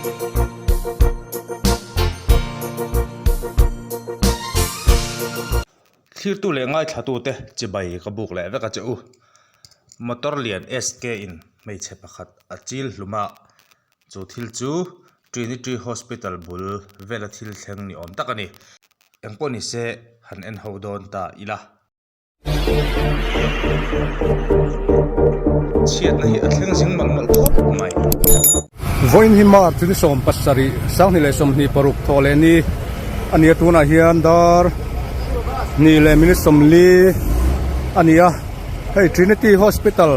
Thlirtu leh ngaithlatute chibai ka buk leh vek a che u. Motor lian SK in hmeichhe pakhat a chil hlum a, chu thil chu Trinity Hospital bul vela thil thleng ni awm tak a ni. Engpawh ni se han en ho dawn ta ila. Chhiatna hi a thleng zing mawlh mawlh khawp mai. Vawiin hi March ni 17, 2026 thawh leh ni a ni a, tunah hian dar hnih leh minute 40 a ni a, hei Trinity Hospital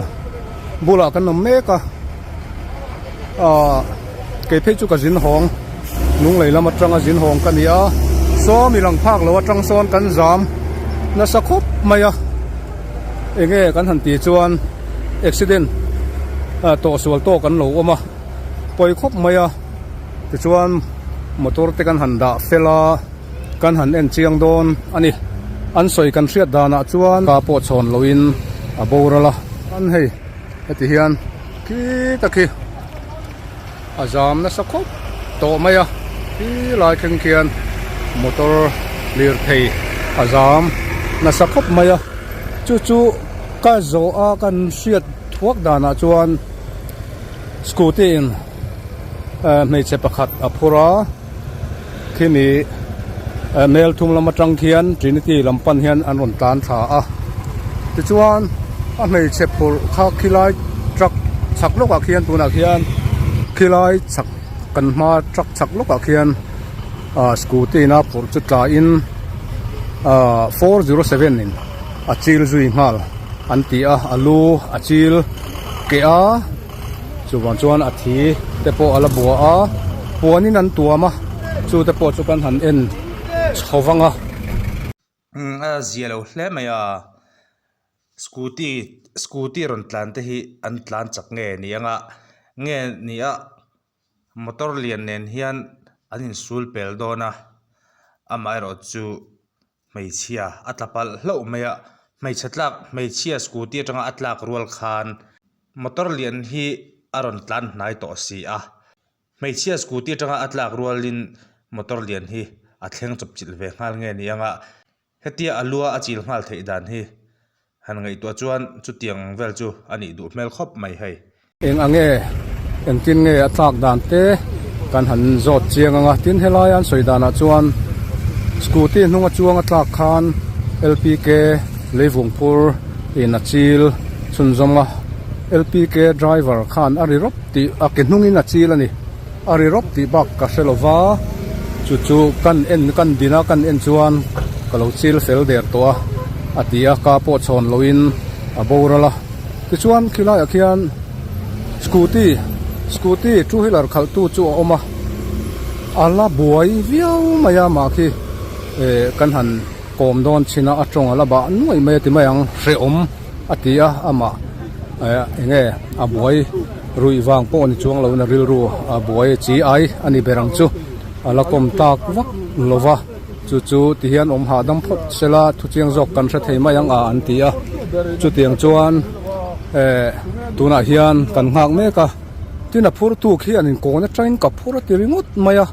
bulah kan awm mek a, ahh kei phei chu ka zin hawng lunglei lam atanga zin hawng ka ni a saw mi lang phak lo atang sawn kan zam nasa khawp mai a enge kan han tih chuan accident ah tawhsual tawk an lo awm a pawi khawp mai a tichuan motor te kan han dah fel a kan han en chiang dawn a ni an sawi kan hriat danah chuan ka pawh chhawn loin a boral a an hei heti hian khi tak hi a zam nasa khawp tawh mai a khi lai thleng khian motor lirthei a zam nasa khawp mai a chu chu ka zawh a kan hriat thuak danah chuan scooty in hmeichhe pakhat a phur a khimi mel thum lam atang khian Trinity lam pan hian an rawn tlan thla a tichuan a hmeichhe phurh kha khilai truck chhak lawkah khian tunah khian khilai chhak kan hma truck chhak lawkah khian ah scooty in a phurh chu tla in ah 407 in a chil zui nghal an ti a a lu a chil keh a. Chuvang chuan a thi te pawh a la bua a, puanin an tuam a, chu te pawh chu kan han en chho vang a. Umm a zia lo hle mai a, scooty scooty rawn tlan te hi an tlan chak nge ni anga nge ni a motor lian nen hian an insul pel dawn a, amaherawh chu Hmeichhia a tla palh hlauh mai a, hmeichhe tlak hmeichhia scooty atanga a tlak rual khan motor lian hi a rawn tlan hnai tawh si a, hmeichhia scooty atanga a tlak rualin motor lian hi a thleng chawp chilh ve nghal nge ni ang a, hetia a lua a chil nghal theih dan hi Han ngaihtuah chuan chutiang vel chu a nih duh hmel khawp mai hei. Eng ang nge, engtin nge a tlak dan te kan han zawt chiang ang a, tin helai an sawi danah chuan scooty hnunga chuang a tlak khan LPK leivungphur in a chil chhunzawm a, LPK driver khan a ri rawp tih a ke hnungin a chil a ni. A ri rawp tih bak ka hre lo va, chu chu kan en kan din a kan en chuan ka lo chil fel der tawh a, a ti a, ka pawh chhawn loin a boral a. Tichuan khilaiah khian scooty scooty two wheeler khalh tu chu a awm a, a la buai viau mai a mah khi eh kan han kawm dawn chin a, a tawng a la bah nuai mai a ti mai ang, hrehawm a ti a, amah eh eng nge a buai. Ruih vang pawh ni chuang loin a rilru a buai chi ai a ni ber ang chu. A la kawm tak vak lo va, chu chu ti hian awm hahdam phawt sela thuchiang zawk kan hre thei mai ang a an ti a. Chutiang chuan eh tunah hian kan nghak mek a, tin a phurtu khi an inkawn atangin ka phur a ti ringawt mai a.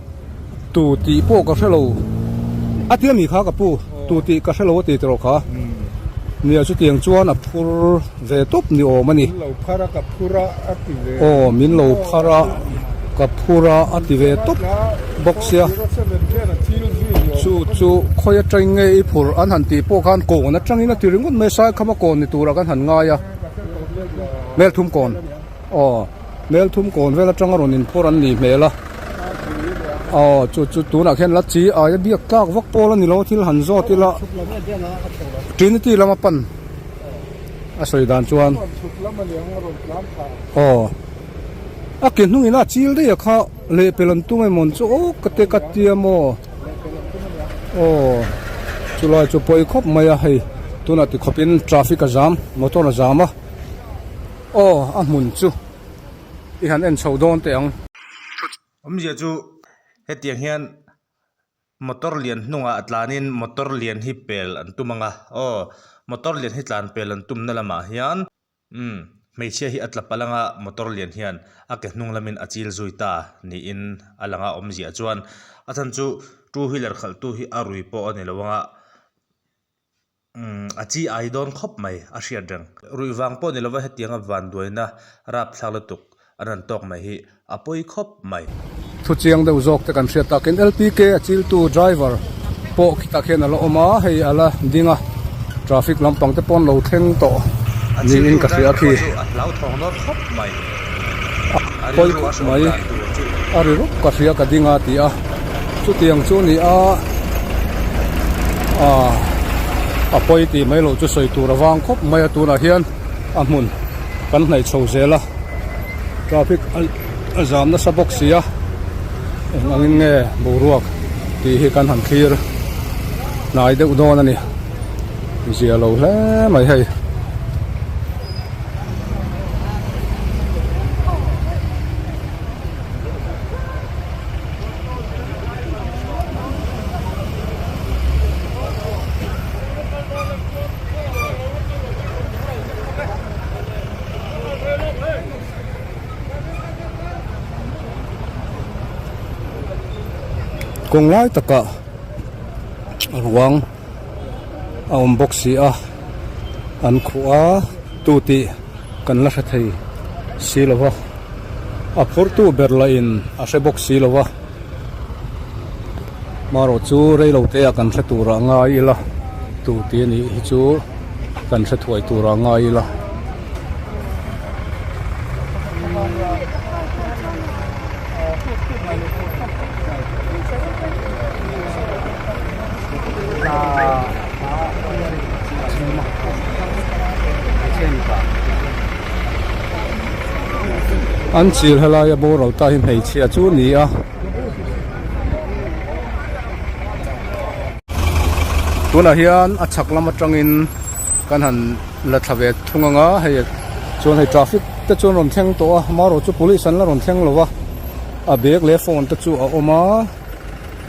Tu tih pawh ka hre lo a ti ami kha ka pu tu tih ka hre lo a ti tawh kha nia chutiang chuan a phur ve tawp ni awm a ni aw min lo phar a ka phur a a ti ve tawp bawk sia chu chu khawi atangin nge i phur an han tih pawh khan kawn atangin a ti ringawt mai saikhama kawn ni turah kan han ngai a hmelthum kawn. Aw, mel thum kawn vel atanga rawn inphawrh an nih hmel a. Aw, chu chu tunah khian la chi aia biak tlak vak pawl a ni lo thil han zawt ila Trinity lama pan a sawi dan chuan aw a ke hnungin a chil daih a kha lehpel an tum emaw chu aw ka te ka tia maw aw chulai chu pawi khawp mai a hei tunah tikhawpin traffic a zam motor a zam a. Aw a hmun chu i han en chho dawn teh ang. Awmzia chu hetiang hian motor lian hnungah tlanin motor lian hi pel an tum ang a, aw motor lian hi tlan pel an tumna lamah hian umm Hmeichhia hi a tla palh anga motor lian hian a ke hnung lamin a chil zui ta niin a lang a awmzia chuan a chhan chu two wheeler khalhtu hi a rui pawh a ni lo anga umm a chi ai dawn khawp mai a hriat reng. Ruih vang pawh ni lova hetianga vanduaina rapthlak lutuk an rawn tawk mai hi a pawi khawp mai. Thu chiang deuh zawk te kan hriat takin LPK a chiltu driver pawh khitah khian a la awm a, hei a la ding a, traffic lampang te pawh an lo thleng tawh A niin chiltu ka hria driver khi. pawh chu a hlauthawng dawn khawp mai. A Pawi rilru a khawp hrawm mai, dan tur chu. a ri rup ka hria ka ding a ti a, chutiang chu ni a, ah a pawi tih mai loh chu sawi tur a vang khawp mai a tunah hian a hmun kan hnaih chho zel a. Traffic a zam nasa bawk si a eng angin nge boruak tih hi kan han thlir hnai deuh dawn a ni zia lo hle mai hei. Kawng lai takah ruang a awm bawk si a an khuh a tu tih kan la hre thei si lo va a phurtu ber lah in a hre bawk si lo va marawh chu rei lo te ah kan hre tur ah ngai ila tu tih a nih hi chu. Kan hre thuai tur a ngai ila. An chil helaia boral ta hi hmeichhia chu a ni a. Tunah hian a chhak lam atangin kan han la thla ve thung ang a hei chuan hei traffic te chu an rawn thleng tawh a amaherawhchu chu police an la rawn thleng lo va a bag leh phone te chu a awm a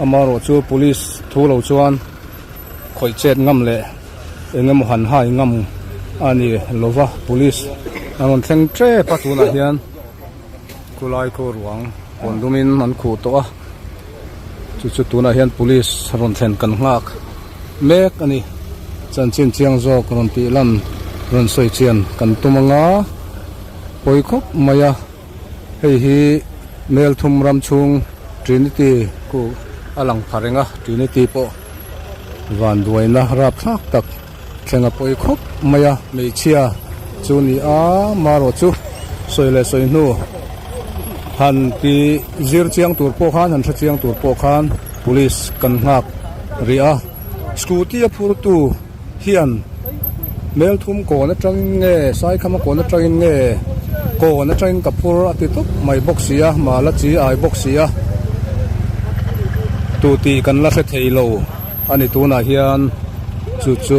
amaherawhchu chu police thu lo chuan khawih chet ngam leh eng emaw han hai ngam a ni lo va police an rawn thleng tep a tunah hian. Khulai khaw ruang pawn dumin an khuh tawh a chu chu tunah hian police rawn thlen kan nghak mek a ni chanchin chiang zawk rawn tih lan rawn sawi chian kan tum anga pawi khawp mai a hei hi Melthum ram chhung Trinity khu a lang pha reng a Trinity pawh vanduaina rapthlak tak. Thleng a pawi khawp mai a, hmeichhia chu ni a, marawh chu sawi leh sawi hnu han ti zir chiang tur pawh khan han hre chiang tur pawh khan police kan nghak rih a, scooty a phur tu hian Melthum kawn atangin nge Saikhama kawn atangin nge kawn atangin ka phur a ti tawp mai bawk si a, mala chi ai bawk si a, tu tih kan la hre thei lo. A ni tunah hian chu chu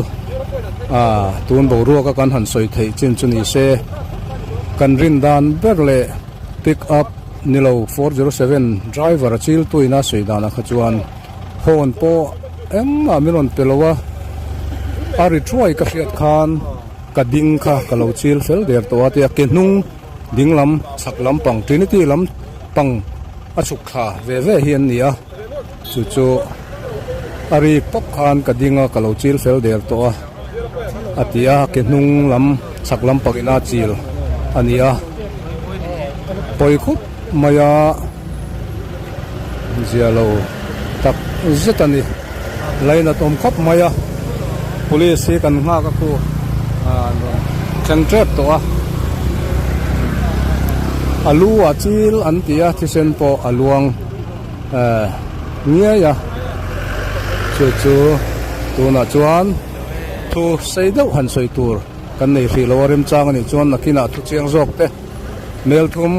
ah tun boruaka kan han sawi theih chin chu ni se kan rin dan ber leh pick up ni lo 407 driver a chil tuina sawi danah kha chuan horn pawh engmah min rawn pe lo a a ri thuai ka hriat khan ka ding kha ka lo chil fel der tawh a tia ke hnung ding lam chhak lampang trinity lam pang a chhuk thla ve ve hi an ni a. Chu chu a rik pawp khan ka ding a, ka lo chil fel der tawh a, a ti a, ke hnung lam chhak lam pakin a chil a ni a, pawi khup mai a zia lo tak zet a ni, lainat awm khawp mai a, police hi kan nghak a khu an rawn thleng tep tawh a, a lu ah chil an ti a, thisen pawh a luang. Eh ngiai a chu chu tunah chuan thu sei deuh han sawi tur kan nei hrih lo a remchang a nih chuan nakinah thu chiang zawk te Melthum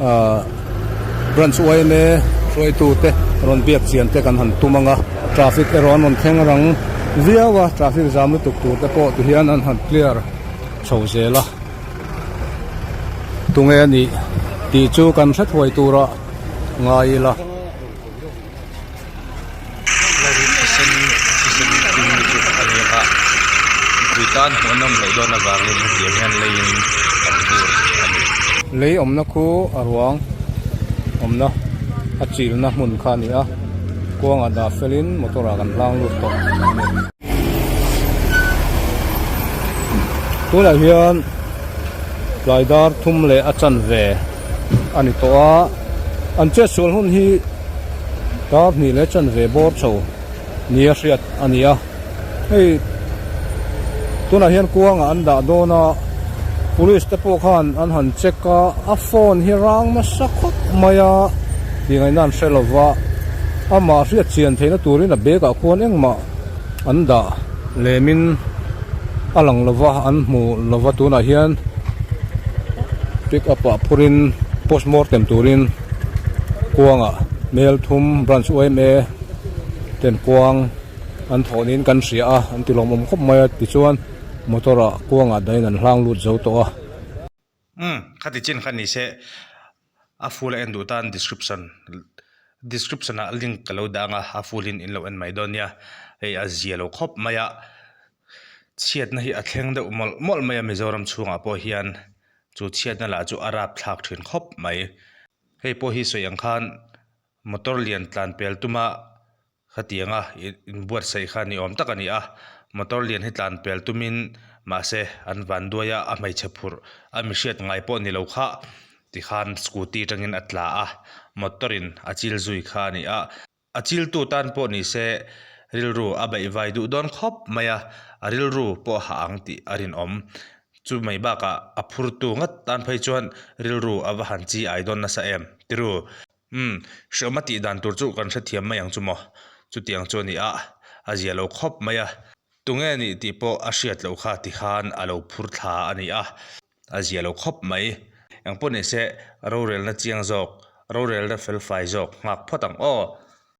ah branch yma hruaitu te rawn biak chian te kan han tum ang a traffic erawh an rawn thleng rang viau a traffic zam lutuk tur te pawh ti hian an han clear chho zel a tunge a nih tih chu kan hre thuai turah. Ngai ila. Lai hi thisen thisen ding hi chu a ni ang a mipui tan hmuh a nawm loh dawn avangin hetiang hian leiin kan vur a ni. Lei awmna khu a ruang awmna a chilna hmun kha a ni a, kuangah dah felin motor ah kan hlang lut tawh a ni. Tunah hian tlai dar thum leh a chanve a ni tawh a, an chetsual hun hi dar hnih leh chanve bawr chho nia hriat a ni a. Hei tunah hian kuangah an dah dawn a police te pawh khan an han check a a phone hi rang nasa khawp mai a tih ngaihna an hre lo va amah hriat chian theihna turin a bag ah khuan engmah an dah lemin a lang lo va an hmu lo va tunah hian pick up ah phurin postmortem turin kuangah Melthum branch yma ten kuang. An thawh niin kan hria a, an ti lawmawm khawp mai a, tichuan motor ah kuangah dahin an hlang lut zo tawh a. Umm, khati chin kha ni se, a full a en duh tan description description ah link ka lo dah ang a, a full in in lo en mai dawn nia, hei a zia lo khawp mai a, chhiatna hi a thleng deuh mawlh mawlh mai a Mizoram chhungah pawh hian chu chhiatna lah chu a rapthlak thin khawp mai, hei pawh hi sawi ang khan motor lian tlan pel tuma Khatianga inbuatsaih kha ni awm tak a ni a, motor lian hi tlan pel tumin mahse an van duai a, a hmeichhe phurh a mi hriat ngai pawh ni lo kha tikhan scooty atangin a tla a, motor in a chil zui kha a ni a, a chiltu tan pawh ni se rilru a baihvai duh dawn khawp mai a, a rilru pawh a hah ang tih a rinawm. Chu mai bakah a phurtu ngat tan phei chuan rilru a va han chi ai dawn nasa em tiru. Umm, hreawm a tih dan tur chu kan hrethiam mai ang chu maw? Chutiang chu a ni a, a zia lo khawp mai a. Tunge nih tih pawh a hriat loh kha ti khan a lo phur thla a ni a, a zia lo khawp mai. Engpawh ni se, rorelna chiang zawk, rorelna felfai zawk nghak phawt ang aw.